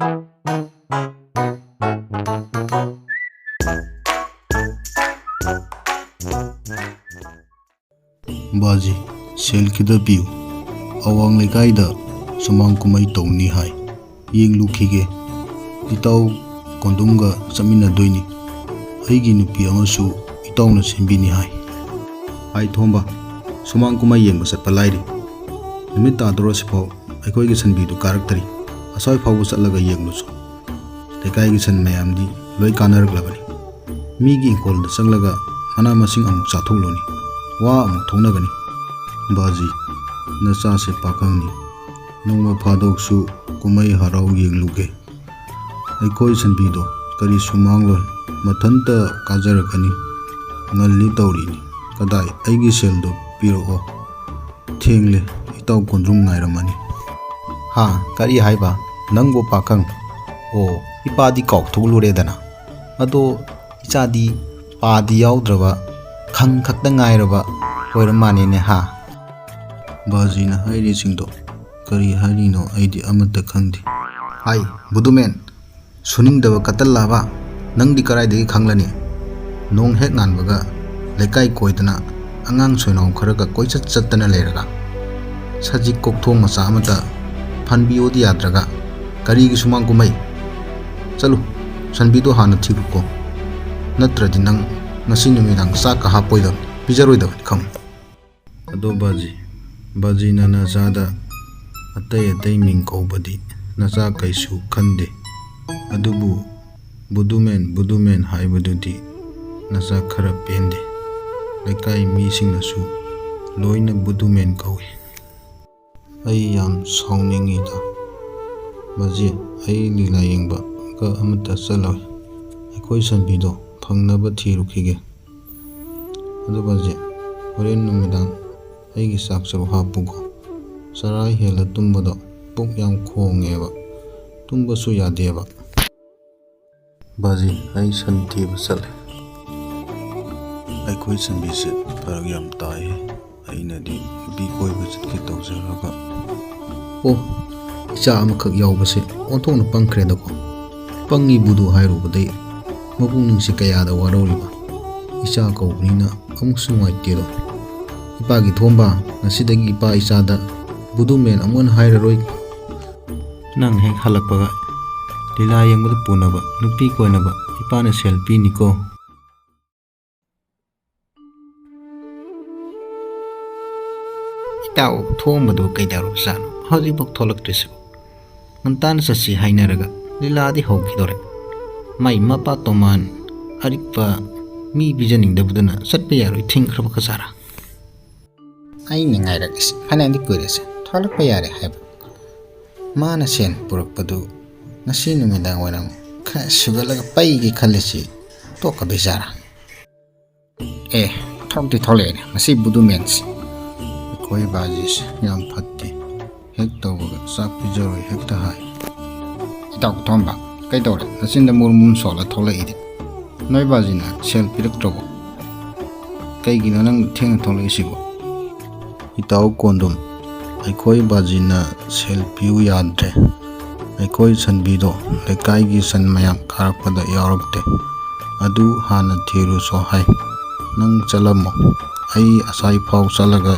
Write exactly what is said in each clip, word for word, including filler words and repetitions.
ꯕꯥꯖꯤ, ꯁꯦꯜ ꯈꯤꯇ ꯄꯤꯌꯨ꯫ ꯑꯋꯥꯡ ꯂꯩꯀꯥꯏꯗ ꯁꯨꯃꯥꯡ ꯀꯨꯝꯍꯩ ꯇꯧꯅꯤ ꯍꯥꯏ꯫ ꯌꯦꯡꯂꯨꯈꯤꯒꯦ꯫ ꯏꯇꯥꯎ ꯀꯣꯟꯗꯨꯝꯒ ꯆꯠꯃꯤꯟꯅꯗꯣꯏꯅꯤ꯫ ꯑꯩꯒꯤ ꯅꯨꯄꯤ ꯑꯃꯁꯨ ꯏꯇꯥꯎꯅ ꯁꯤꯟꯕꯤꯅꯤ ꯍꯥꯏ꯫ ꯍꯥꯏ ꯊꯣꯝꯕ, ꯁꯨꯃꯥꯡ ꯀꯨꯝꯍꯩ ꯌꯦꯡꯕ ꯆꯠꯄ ꯂꯥꯏꯔꯤ꯫ ꯅꯨꯃꯤꯠ ꯇꯥꯗꯣꯔꯁꯤꯐꯥꯎ ꯑꯩꯈꯣꯏꯒꯤ ꯁꯟꯕꯤꯗꯨ ꯀꯥꯔꯛꯇ꯭ꯔꯤ꯫ ꯑꯁ꯭ꯋꯥꯏ ꯐꯥꯎꯕ ꯆꯠꯂꯒ ꯌꯦꯡꯂꯨꯆꯣ꯫ ꯂꯩꯀꯥꯏꯒꯤ ꯁꯟ ꯃꯌꯥꯝꯗꯤ ꯂꯣꯏ ꯀꯥꯟꯅꯔꯛꯂꯕꯅꯤ꯫ ꯃꯤꯒꯤ ꯏꯪꯈꯣꯜꯗ ꯆꯪꯂꯒ ꯃꯅꯥ ꯃꯁꯤꯡ ꯑꯃꯨꯛ ꯆꯥꯊꯣꯛꯂꯨꯅꯤ꯫ ꯋꯥ ꯑꯃꯨꯛ ꯊꯣꯛꯅꯒꯅꯤ꯫ ꯕꯥꯖꯤ, ꯅꯆꯥꯁꯦ ꯄꯥꯈꯪꯅꯤ꯫ ꯅꯣꯡꯃ ꯐꯥꯗꯣꯛꯁꯨ ꯀꯨꯝꯍꯩ ꯍꯔꯥꯎ ꯌꯦꯡꯂꯨꯒꯦ꯫ ꯑꯩꯈꯣꯏ ꯁꯟꯕꯤꯗꯣ ꯀꯔꯤꯁꯨ ꯃꯥꯡꯂꯣꯏ꯫ ꯃꯊꯟꯇ ꯀꯥꯖꯔꯛꯀꯅꯤ꯫ ꯉꯜꯂꯤ ꯇꯧꯔꯤꯅꯤ꯫ ꯀꯗꯥꯏ? ꯑꯩꯒꯤ ꯁꯦꯜꯗꯣ ꯄꯤꯔꯛꯑꯣ꯫ ꯊꯦꯡꯂꯦ꯫ ꯏꯇꯥꯎ ꯀꯣꯟꯗ꯭ꯔꯨꯝ ꯉꯥꯏꯔꯝꯃꯅꯤ꯫ ꯍꯥ? ꯀꯔꯤ ꯍꯥꯏꯕ? ꯅꯪꯕꯨ ꯄꯥꯈꯪ? ꯑꯣ, ꯏꯄꯥꯗꯤ ꯀꯥꯎꯊꯣꯛꯂꯨꯔꯦꯗꯅ꯫ ꯑꯗꯣ ꯏꯆꯥꯗꯤ ꯄꯥꯗꯤ ꯌꯥꯎꯗ꯭ꯔꯕ, ꯈꯪ ꯈꯛꯇ ꯉꯥꯏꯔꯕ ꯑꯣꯏꯔ ꯃꯥꯅꯦꯅꯦ ꯍꯥ? ꯕꯥꯖꯤꯅ ꯍꯥꯏꯔꯤꯁꯤꯡꯗꯣ ꯀꯔꯤ ꯍꯥꯏꯔꯤꯅꯣ ꯑꯩꯗꯤ ꯑꯃꯠꯇ ꯈꯪꯗꯦ꯫ ꯍꯥꯏ, ꯕꯨꯗꯨꯃꯦꯟ, ꯁꯨꯅꯤꯡꯗꯕ ꯀꯇꯜꯂꯥꯕ, ꯅꯪꯗꯤ ꯀꯗꯥꯏꯗꯒꯤ ꯈꯪꯂꯅꯤ? ꯅꯣꯡ ꯍꯦꯛ ꯉꯥꯟꯕꯒ ꯂꯩꯀꯥꯏ ꯀꯣꯏꯗꯅ ꯑꯉꯥꯡ ꯁꯣꯏꯅꯥꯎ ꯈꯔꯒ ꯀꯣꯏꯆꯠ ꯆꯠꯇꯅ ꯂꯩꯔꯒ, ꯁꯖꯤꯛ ꯀꯣꯛꯊꯣꯡ ꯃꯆꯥ ꯑꯃꯇ ꯐꯟꯕꯤꯌꯣꯗꯤ ꯌꯥꯗ꯭ꯔꯒ, ꯀꯔꯤꯒꯤ ꯁꯨꯃꯥꯡ ꯀꯨꯝꯍꯩ? ꯆꯠꯂꯨ, ꯁꯟꯕꯤꯗꯣ ꯍꯥꯟꯅ ꯊꯤꯔꯨꯀꯣ꯫ ꯅꯠꯇ꯭ꯔꯗꯤ ꯅꯪ ꯉꯁꯤ ꯅꯨꯃꯤꯗꯥꯡ ꯆꯥꯛꯀ ꯍꯥꯞꯄꯣꯏꯗꯕꯅꯤ, ꯄꯤꯖꯔꯣꯏꯗꯕꯅꯤ ꯈꯪꯉꯨ꯫ ꯑꯗꯣ ꯕꯥꯖꯤ, ꯕꯥꯖꯤꯅ ꯅꯆꯥꯗ ꯑꯇꯩ ꯑꯇꯩ ꯃꯤꯡ ꯀꯧꯕꯗꯤ ꯅꯆꯥ ꯀꯩꯁꯨ ꯈꯟꯗꯦ꯫ ꯑꯗꯨꯕꯨ ꯕꯨꯗꯨꯃꯦꯟ, ꯕꯨꯗꯨꯃꯦꯟ ꯍꯥꯏꯕꯗꯨꯗꯤ ꯅꯆꯥ ꯈꯔ ꯄꯦꯟꯗꯦ꯫ ꯂꯩꯀꯥꯏ ꯃꯤꯁꯤꯡꯅꯁꯨ ꯂꯣꯏꯅ ꯕꯨꯗꯨꯃꯦꯟ ꯀꯧꯏ꯫ ꯑꯩ ꯌꯥꯝ ꯁꯥꯎꯅꯤꯡꯉꯤꯗ꯫ ꯕꯥꯖꯤ, ꯑꯩ ꯂꯤꯂꯥ ꯌꯦꯡꯕꯒ ꯑꯃꯠꯇ ꯆꯠꯂꯣꯏ꯫ ꯑꯩꯈꯣꯏ ꯁꯟꯕꯤꯗꯣ ꯐꯪꯅꯕ ꯊꯤꯔꯨꯈꯤꯒꯦ꯫ ꯑꯗꯨ ꯕꯥꯖꯤ, ꯍꯣꯔꯦꯟ ꯅꯨꯃꯤꯗꯥꯡ ꯑꯩꯒꯤ ꯆꯥꯛ ꯆꯔꯨ ꯍꯥꯞꯄꯨꯀꯣ꯫ ꯆꯔꯥ ꯍꯦꯜꯂ ꯇꯨꯝꯕꯗꯣ ꯄꯨꯛ ꯌꯥꯝ ꯈꯣꯡꯉꯦꯕ꯫ ꯇꯨꯝꯕꯁꯨ ꯌꯥꯗꯦꯕ꯫ ꯕꯥꯖꯤ, ꯑꯩ ꯁꯟ ꯊꯤꯕ ꯆꯠꯂꯦ꯫ ꯑꯩꯈꯣꯏ ꯁꯟꯕꯤꯁꯦ ꯐꯔꯛ ꯌꯥꯝ ꯇꯥꯏꯌꯦ꯫ ꯑꯩꯅꯗꯤ ꯅꯨꯄꯤ ꯀꯣꯏꯕ ꯆꯠꯀꯦ ꯇꯧꯖꯔꯒ꯫ ꯑꯣ, ꯏꯆꯥ ꯑꯃꯈꯛ ꯌꯥꯎꯕꯁꯦ ꯑꯣꯟꯊꯣꯛꯅ ꯄꯪꯈ꯭ꯔꯦꯗꯀꯣ꯫ ꯄꯪꯉꯤ ꯕꯨꯗꯨ ꯍꯥꯏꯔꯨꯕꯗꯩ ꯃꯄꯨꯛꯅꯤꯡꯁꯦ ꯀꯌꯥꯗ ꯋꯥꯔꯧꯔꯤꯕ꯫ ꯏꯆꯥ ꯀꯧꯕꯅꯤꯅ ꯑꯃꯨꯛꯁꯨ ꯅꯨꯡꯉꯥꯏꯇꯦꯗꯣ꯫ ꯏꯄꯥꯒꯤ ꯊꯣꯝꯕ, ꯉꯁꯤꯗꯒꯤ ꯏꯄꯥ ꯏꯆꯥꯗ ꯕꯨꯗꯨ ꯃꯦꯟ ꯑꯃꯨꯛ ꯍꯟꯅ ꯍꯥꯏꯔꯔꯣꯏ꯫ ꯅꯪ ꯍꯦꯛ ꯍꯜꯂꯛꯄꯒ ꯂꯤꯂꯥ ꯌꯦꯡꯕꯗ ꯄꯨꯅꯕ ꯅꯨꯄꯤ ꯀꯣꯏꯅꯕ ꯏꯄꯥꯅ ꯁꯦꯜ ꯄꯤꯅꯤꯀꯣ꯫ ꯏꯇꯥꯎ ꯊꯣꯝꯕꯗꯨ ꯀꯩꯗꯧꯔꯕꯖꯥꯠꯅꯣ? ꯍꯧꯖꯤꯛꯐꯥꯎ ꯊꯣꯛꯂꯛꯇ꯭ꯔꯤꯁꯤꯕꯨ? ꯉꯟꯇꯥꯅ ꯆꯠꯁꯤ ꯍꯥꯏꯅꯔꯒ ꯂꯤꯂꯥꯗꯤ ꯍꯧꯈꯤꯗꯣꯔꯦ꯫ ꯃꯥꯏ ꯃꯄꯥ ꯇꯣꯃꯥꯟ ꯑꯔꯤꯛꯄ ꯃꯤ ꯄꯤꯖꯅꯤꯡꯗꯕꯗꯨꯅ ꯆꯠꯄ ꯌꯥꯔꯣꯏ ꯊꯤꯡꯈ꯭ꯔꯕ ꯀꯆꯥꯔꯥ? ꯑꯩꯅ ꯉꯥꯏꯔꯛꯏꯁꯦ ꯐꯅꯌꯥꯝꯗꯤ ꯀꯨꯏꯔꯦꯁꯦ, ꯊꯣꯛꯂꯛꯄ ꯌꯥꯔꯦ ꯍꯥꯏꯕ꯫ ꯃꯥꯅ ꯁꯦꯟ ꯄꯨꯔꯛꯄꯗꯨ ꯉꯁꯤ ꯅꯨꯃꯤꯗꯥꯡ ꯋꯥꯏꯔꯝ ꯈꯔ ꯁꯨꯒꯠꯂꯒ ꯄꯩꯒꯦ ꯈꯜꯂꯤꯁꯤ ꯇꯣꯛꯀꯗꯣꯏꯖꯥꯔꯥ? ꯑꯦ, ꯊꯣꯛꯇꯤ ꯊꯣꯛꯂꯛꯑꯦꯅꯦ ꯃꯁꯤ ꯕꯨꯗꯨ ꯃꯦꯟꯁꯤ꯫ ꯑꯩꯈꯣꯏ ꯕꯥꯖꯤꯁꯦ ꯌꯥꯝ ꯐꯠꯇꯦ, ꯍꯦꯛ ꯇꯧꯕꯒ ꯆꯥꯛ ꯄꯤꯖꯔꯣꯏ ꯍꯦꯛꯇ ꯍꯥꯏ꯫ ꯏꯇꯥꯎ ꯊꯣꯝꯕ, ꯀꯩꯗꯧꯔꯦ ꯅꯆꯤꯟꯗ ꯃꯨꯔꯨꯝ ꯃꯨꯔꯨꯝ ꯁꯣꯜꯂ ꯊꯣꯛꯂꯛꯏꯗꯤ? ꯅꯣꯏ ꯕꯥꯖꯤꯅ ꯁꯦꯜ ꯄꯤꯔꯛꯇ꯭ꯔꯕꯣ? ꯀꯩꯒꯤꯅꯣ ꯅꯪ ꯊꯦꯡꯅ ꯊꯣꯛꯂꯛꯏꯁꯤꯕꯣ? ꯏꯇꯥꯎ ꯀꯣꯟꯗꯨꯝ, ꯑꯩꯈꯣꯏ ꯕꯥꯖꯤꯅ ꯁꯦꯜ ꯄꯤꯌꯨ ꯌꯥꯗ꯭ꯔꯦ꯫ ꯑꯩꯈꯣꯏ ꯁꯟꯕꯤꯗꯣ ꯂꯩꯀꯥꯏꯒꯤ ꯁꯟ ꯃꯌꯥꯝ ꯀꯥꯔꯛꯄꯗ ꯌꯥꯎꯔꯛꯇꯦ꯫ ꯑꯗꯨ ꯍꯥꯟꯅ ꯊꯤꯔꯨꯁꯣ ꯍꯥꯏ꯫ ꯅꯪ ꯆꯠꯂꯝꯃꯣ꯫ ꯑꯩ ꯑꯁꯥꯏꯐꯥꯎ ꯆꯠꯂꯒ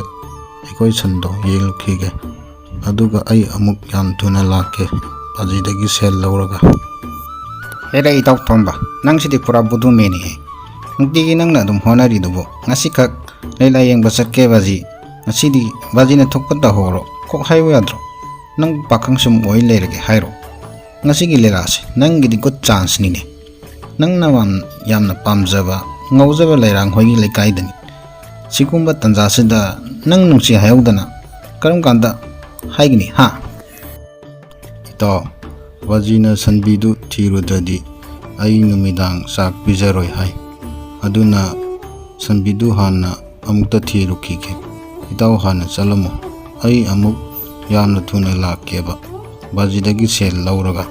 ꯑꯩꯈꯣꯏ ꯁꯟꯗꯣ ꯌꯦꯡꯂꯨꯈꯤꯒꯦ꯫ ꯑꯗꯨꯒ ꯑꯩ ꯑꯃꯨꯛ ꯌꯥꯝ ꯊꯨꯅ ꯂꯥꯛꯀꯦ, ꯕꯥꯖꯤꯗꯒꯤ ꯁꯦꯜ ꯂꯧꯔꯒ꯫ ꯍꯦꯔꯥ ꯏꯇꯥꯎ ꯊꯣꯝꯕ, ꯅꯪꯁꯤꯗꯤ ꯄꯨꯔꯥ ꯕꯨꯗꯨ ꯃꯦꯟꯅꯤꯍꯦ꯫ ꯅꯨꯡꯇꯤꯒꯤ ꯅꯪꯅ ꯑꯗꯨꯝ ꯍꯣꯠꯅꯔꯤꯗꯨꯕꯨ, ꯉꯁꯤꯈꯛ ꯂꯤꯂꯥ ꯌꯦꯡꯕ ꯆꯠꯀꯦ ꯕꯥꯖꯤ, ꯉꯁꯤꯗꯤ ꯕꯥꯖꯤꯅ ꯊꯣꯛꯄ ꯇꯧꯍꯧꯔꯣ, ꯀꯣꯛ ꯍꯥꯏꯌꯨ ꯌꯥꯗ꯭ꯔꯣ? ꯅꯪ ꯄꯥꯈꯪ ꯁꯨꯝ ꯑꯣꯏ ꯂꯩꯔꯒꯦ ꯍꯥꯏꯔꯣ? ꯉꯁꯤꯒꯤ ꯂꯤꯂꯥꯁꯦ ꯅꯪꯒꯤꯗꯤ good chanceꯅꯤꯅꯦ꯫ ꯅꯪꯅ ꯌꯥꯝ-, ꯌꯥꯝꯅ ꯄꯥꯝꯖꯕ ꯉꯧꯖꯕ ꯂꯩꯔꯥꯡ ꯍꯣꯏꯒꯤ ꯂꯩꯀꯥꯏꯗꯅꯤ꯫ ꯁꯤꯒꯨꯝꯕ ꯇꯟꯖꯥꯁꯤꯗ ꯅꯪ ꯅꯨꯡꯁꯤ ꯍꯥꯏꯍꯧꯗꯅ ꯀꯔꯝ ꯀꯥꯟꯗ ꯍꯥꯏꯒꯅꯤ, ꯍꯥ? ꯏꯇꯥꯎ, ꯕꯥꯖꯤꯅ ꯁꯟꯕꯤꯗꯨ ꯊꯤꯔꯨꯗ꯭ꯔꯗꯤ ꯑꯩ ꯅꯨꯃꯤꯗꯥꯡ ꯆꯥꯛ ꯄꯤꯖꯔꯣꯏ ꯍꯥꯏ꯫ ꯑꯗꯨꯅ ꯁꯟꯕꯤꯗꯨ ꯍꯥꯟꯅ ꯑꯃꯨꯛꯇ ꯊꯤꯔꯨꯈꯤꯒꯦ꯫ ꯏꯇꯥꯎ ꯍꯥꯟꯅ ꯆꯠꯂꯝꯃꯣ꯫ ꯑꯩ ꯑꯃꯨꯛ ꯌꯥꯝꯅ ꯊꯨꯅ ꯂꯥꯛꯀꯦꯕ, ꯕꯥꯖꯤꯗꯒꯤ ꯁꯦꯜ ꯂꯧꯔꯒ꯫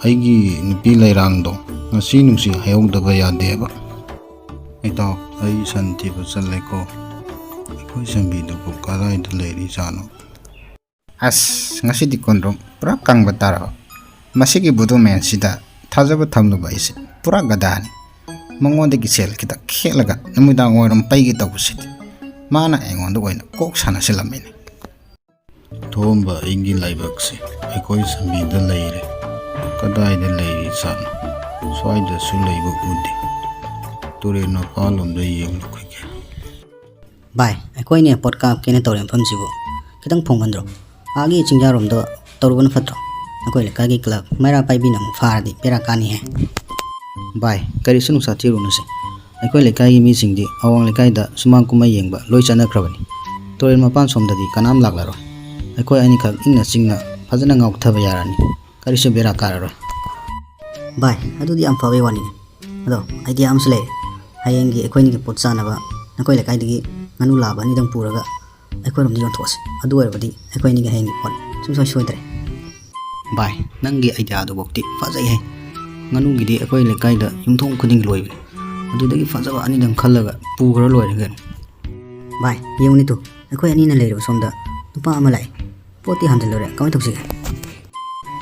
ꯑꯩꯒꯤ ꯅꯨꯄꯤ ꯂꯩꯔꯥꯡꯗꯣ ꯉꯁꯤ ꯅꯨꯡꯁꯤ ꯍꯥꯏꯍꯧꯗꯕ ꯌꯥꯗꯦꯕ꯫ ꯏꯇꯥꯎ, ꯑꯩ ꯁꯟ ꯊꯤꯕ ꯆꯠꯂꯦꯀꯣ꯫ ꯑꯩꯈꯣꯏ ꯁꯟꯕꯤꯗꯨꯕꯨ ꯀꯗꯥꯏꯗ ꯂꯩꯔꯤꯖꯥꯠꯅꯣ? ꯑꯁ, ꯉꯁꯤꯗꯤ ꯀꯣꯟꯗ꯭ꯔꯣꯝ ꯄꯨꯔꯥ ꯀꯪꯕ ꯇꯥꯔꯕ꯫ ꯃꯁꯤꯒꯤ ꯕꯨꯗꯨꯃꯦꯟꯁꯤꯗ ꯊꯥꯖꯕ ꯊꯝꯂꯨꯕ ꯑꯩꯁꯦ ꯄꯨꯔꯥ ꯒꯗꯥꯅꯤ꯫ ꯃꯉꯣꯟꯗꯒꯤ ꯁꯦꯜ ꯈꯤꯇꯪ ꯈꯦꯠꯂꯒ ꯅꯨꯃꯤꯗꯥꯡ ꯋꯥꯏꯔꯝ ꯄꯩꯒꯦ ꯇꯧꯕꯁꯤꯗꯤ ꯃꯥꯅ ꯑꯩꯉꯣꯟꯗ ꯑꯣꯏꯅ ꯀꯣꯛ ꯁꯥꯟꯅꯁꯤꯜꯂꯝꯃꯤꯅꯦ꯫ ꯊꯣꯝꯕ, ꯑꯩꯒꯤ ꯂꯥꯏꯕꯛꯁꯦ ꯑꯩꯈꯣꯏ ꯁꯝꯕꯤꯗ ꯂꯩꯔꯦ꯫ ꯀꯗꯥꯏꯗ ꯂꯩꯔꯤ ꯖꯥꯠꯅꯣ? ꯁ꯭ꯋꯥꯏꯗꯁꯨ ꯂꯩꯕ ꯎꯗꯦ꯫ ꯇꯨꯔꯦꯜ ꯃꯄꯥꯟꯂꯣꯝꯗ ꯌꯦꯡꯂꯨꯈꯤꯒꯦ꯫ ꯚꯥꯏ, ꯑꯩꯈꯣꯏꯅꯦ ꯄꯣꯠ ꯀꯥꯞꯀꯦꯅ ꯇꯧꯔꯤ ꯃꯐꯝꯁꯤꯕꯨ ꯈꯤꯇꯪ ꯐꯣꯡꯃꯟꯗ꯭ꯔꯣ? ꯑꯥꯒꯤ ꯆꯤꯡꯖꯥꯔꯣꯝꯗ ꯇꯧꯔꯨꯕꯅ ꯐꯠꯇ꯭ꯔꯣ? ꯑꯩꯈꯣꯏ ꯂꯩꯀꯥꯏꯒꯤ ꯀ꯭ꯂꯕ ꯃꯩꯔꯥ ꯄꯥꯏꯕꯤꯅ ꯑꯃꯨꯛ ꯐꯥꯔꯗꯤ ꯕꯦꯔꯥ ꯀꯥꯅꯤꯍꯦ꯫ ꯚꯥꯏ, ꯀꯔꯤꯁꯨ ꯅꯨꯡꯁꯥ ꯊꯤꯔꯨꯅꯨꯁꯦ꯫ ꯑꯩꯈꯣꯏ ꯂꯩꯀꯥꯏꯒꯤ ꯃꯤꯁꯤꯡꯗꯤ ꯑꯋꯥꯡ ꯂꯩꯀꯥꯏꯗ ꯁꯨꯃꯥꯡ ꯀꯨꯝꯍꯩ ꯌꯦꯡꯕ ꯂꯣꯏ ꯆꯠꯅꯈ꯭ꯔꯕꯅꯤ꯫ ꯇꯨꯔꯦꯜ ꯃꯄꯥꯟ ꯁꯣꯝꯗꯗꯤ ꯀꯅꯥꯝ ꯂꯥꯛꯂꯔꯣꯏ꯫ ꯑꯩꯈꯣꯏ ꯑꯅꯤꯈꯛ ꯏꯪꯅ ꯆꯤꯡꯅ ꯐꯖꯅ ꯉꯥꯎꯊꯕ ꯌꯥꯔꯅꯤ꯫ ꯀꯔꯤꯁꯨ ꯕꯦꯔꯥ ꯀꯥꯔꯔꯣꯏ꯫ ꯚꯥꯏ, ꯑꯗꯨꯗꯤ ꯌꯥꯝ ꯐꯕꯩ ꯋꯥꯅꯤꯅꯦ꯫ ꯑꯗꯣ, ꯑꯥꯏꯗꯤꯌꯥ ꯑꯃꯁꯨ ꯂꯩꯔꯦ꯫ ꯍꯌꯦꯡꯒꯤ ꯑꯩꯈꯣꯏꯅꯤꯒꯤ ꯄꯣꯠ ꯆꯥꯅꯕ ꯅꯈꯣꯏ ꯂꯩꯀꯥꯏꯗꯒꯤ ꯉꯥꯅꯨ ꯂꯥꯕ ꯑꯅꯤꯗꯪ ꯄꯨꯔꯒ ꯑꯩꯈꯣꯏꯔꯣꯝꯗ ꯌꯣꯟꯊꯣꯛꯑꯁꯤ꯫ ꯑꯗꯨ ꯑꯣꯏꯔꯕꯗꯤ ꯑꯩꯈꯣꯏꯅꯤꯒꯤ ꯍꯌꯦꯡꯒꯤ ꯄꯣꯠ ꯁꯨꯡꯁꯣꯏ ꯁꯣꯏꯗ꯭ꯔꯦ꯫ ꯚꯥꯏ, ꯅꯪꯒꯤ ꯑꯥꯏꯗꯤꯌꯥꯗꯨꯐꯥꯎꯗꯤ ꯐꯖꯩꯍꯦ꯫ ꯉꯥꯅꯨꯒꯤꯗꯤ ꯑꯩꯈꯣꯏ ꯂꯩꯀꯥꯏꯗ ꯌꯨꯝꯊꯣꯡ ꯈꯨꯗꯤꯡꯒꯤ ꯂꯣꯏꯕꯅꯤ꯫ ꯑꯗꯨꯗꯒꯤ ꯐꯖꯕ ꯑꯅꯤꯗꯪ ꯈꯜꯂꯒ ꯄꯨꯈ꯭ꯔ ꯂꯣꯏꯔꯦ ꯀꯩꯅꯣ꯫ ꯚꯥꯏ, ꯌꯦꯡꯉꯨꯅꯦ ꯇꯨ, ꯑꯩꯈꯣꯏ ꯑꯅꯤꯅ ꯂꯩꯔꯤꯕ ꯁꯣꯝꯗ ꯅꯨꯄꯥ ꯑꯃ ꯂꯥꯛꯑꯦ꯫ ꯄꯣꯠꯇꯤ ꯍꯟꯖꯤꯜꯂꯨꯔꯦ, ꯀꯃꯥꯏꯅ ꯇꯧꯁꯤꯒꯦ?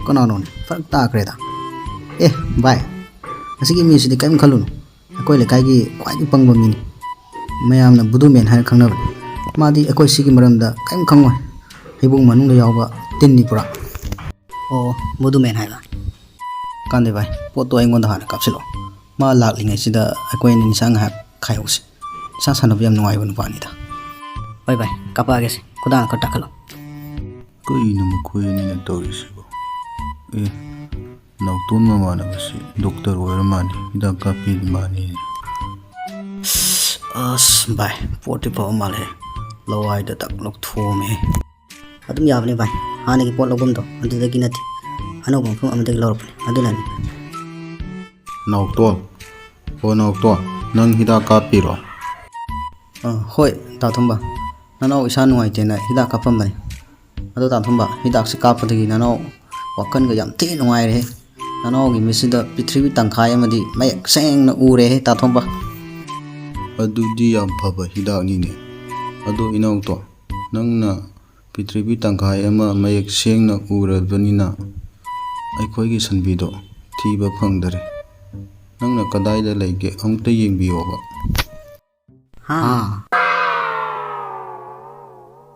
ꯀꯅꯥꯅꯣꯅꯦ? ꯐꯔꯛ ꯇꯥꯈ꯭ꯔꯦꯗ꯫ ꯑꯦ ꯚꯥꯏ, ꯑꯁꯤꯒꯤ ꯃꯤꯁꯤꯗꯤ ꯀꯔꯤꯝ ꯈꯜꯂꯨꯅꯨ꯫ ꯑꯩꯈꯣꯏ ꯂꯩꯀꯥꯏꯒꯤ ꯈ꯭ꯋꯥꯏꯗꯒꯤ ꯄꯪꯕ ꯃꯤꯅꯤ꯫ ꯃꯌꯥꯝꯅ ꯕꯨꯗꯨꯃꯦꯟ ꯍꯥꯏꯅ ꯈꯪꯅꯕꯅꯤ꯫ ꯃꯥꯗꯤ ꯑꯩꯈꯣꯏ ꯁꯤꯒꯤ ꯃꯔꯝꯗ ꯀꯔꯤꯝ ꯈꯪꯉꯣꯏ꯫ ꯍꯩꯕꯨꯡ ꯃꯅꯨꯡꯗ ꯌꯥꯎꯕ ꯇꯤꯟꯅꯤ ꯄꯨꯔꯥ꯫ ꯑꯣ, ꯕꯨꯗꯨꯃꯦꯟ ꯍꯥꯏꯕ? ꯀꯥꯟꯗꯦ ꯚꯥꯏ, ꯄꯣꯠꯇꯣ ꯑꯩꯉꯣꯟꯗ ꯍꯥꯟꯅ ꯀꯥꯞꯁꯤꯜꯂꯣ꯫ ꯃꯥ ꯂꯥꯛꯂꯤꯉꯩꯁꯤꯗ ꯑꯩꯈꯣꯏ ꯑꯅꯤ ꯅꯤꯁꯥ ꯉꯥꯏꯍꯥꯛ ꯈꯥꯏꯍꯧꯁꯤ꯫ ꯅꯤꯁꯥ ꯁꯥꯟꯅꯕ ꯌꯥꯝ ꯅꯨꯡꯉꯥꯏꯕ ꯅꯨꯄꯥꯅꯤꯗ꯫ ꯍꯣꯏ ꯚꯥꯏ, ꯀꯥꯞꯄꯛꯑꯒꯦꯁꯦ꯫ ꯈꯨꯗꯥꯡ ꯈꯔ ꯇꯥꯈꯠꯂꯣ꯫ ꯀꯩꯅꯣ ꯃꯈꯣꯏ ꯑꯅꯤꯅ ꯇꯧꯔꯤꯁꯤꯕꯣ? ꯑꯦ, ꯅꯥꯎꯇꯣꯟ ꯃꯃꯥꯟꯅꯕꯁꯤ ꯗꯣꯛꯇꯔ ꯑꯣꯏꯔ ꯃꯥꯜꯂꯤ, ꯍꯤꯗꯥꯛ ꯀꯥꯞꯄꯤ ꯃꯥꯜꯂꯤ꯫ ꯑꯁ ꯚꯥꯏ, ꯄꯣꯠꯇꯤ ꯐꯕ ꯃꯥꯜꯂꯦ꯫ ꯂꯋꯥꯏꯗ ꯇꯛ ꯂꯧꯊꯣꯛꯑꯝꯃꯦ꯫ ꯑꯗꯨꯝ ꯌꯥꯕꯅꯤ ꯚꯥꯏ, ꯍꯥꯟꯅꯒꯤ ꯄꯣꯠ ꯂꯧꯐꯝꯗꯣ ꯑꯗꯨꯗꯒꯤ ꯅꯠꯇꯦ, ꯑꯅꯧꯕ ꯃꯐꯝ ꯑꯃꯗꯒꯤ ꯂꯧꯔꯛꯄꯅꯤ, ꯑꯗꯨꯅꯅꯤ꯫ ꯅꯥꯎꯇꯣꯟ, ꯑꯣ ꯅꯥꯎꯇꯣꯟ, ꯅꯪ ꯍꯤꯗꯥꯛ ꯀꯥꯞꯄꯤꯔꯣ? ꯑꯥ, ꯍꯣꯏ ꯇꯥ ꯊꯣꯝꯕ, ꯅꯅꯥꯎ ꯏꯁꯥ ꯅꯨꯡꯉꯥꯏꯇꯦꯅ ꯍꯤꯗꯥꯛ ꯀꯥꯞꯄꯝꯕꯅꯤ꯫ ꯑꯗꯣ ꯇꯥ ꯊꯣꯝꯕ, ꯍꯤꯗꯥꯛꯁꯦ ꯀꯥꯞꯄꯗꯒꯤ ꯅꯅꯥꯎ ꯋꯥꯈꯜꯒ ꯌꯥꯝ ꯊꯤ ꯅꯨꯡꯉꯥꯏꯔꯦꯍꯦ꯫ ꯅꯅꯥꯎꯒꯤ ꯃꯤꯠꯁꯤꯗ ꯄ꯭ꯔꯤꯊꯤꯕꯤ ꯇꯪꯈꯥꯏ ꯑꯃꯗꯤ ꯃꯌꯦꯛ ꯁꯦꯡꯅ ꯎꯔꯦꯍꯦ ꯇꯥ ꯊꯣꯝꯕ꯫ ꯑꯗꯨꯗꯤ ꯌꯥꯝ ꯐꯕ ꯍꯤꯗꯥꯛꯅꯤꯅꯦ꯫ ꯑꯗꯣ ꯏꯅꯥꯎꯇꯣꯟ, ꯅꯪꯅ ꯄ꯭ꯔꯤꯊꯤꯕꯤ ꯇꯪꯈꯥꯏ ꯑꯃ ꯃꯌꯦꯛ ꯁꯦꯡꯅ ꯎꯔꯕꯅꯤꯅ ꯑꯩꯈꯣꯏꯒꯤ ꯁꯟꯕꯤꯗꯣ ꯊꯤꯕ ꯐꯪꯗꯔꯦ꯫ ꯅꯪꯅ ꯀꯗꯥꯏꯗ ꯂꯩꯒꯦ? ꯑꯃꯨꯛꯇ ꯌꯦꯡꯕꯤꯌꯣꯕ꯫ ꯍꯥ?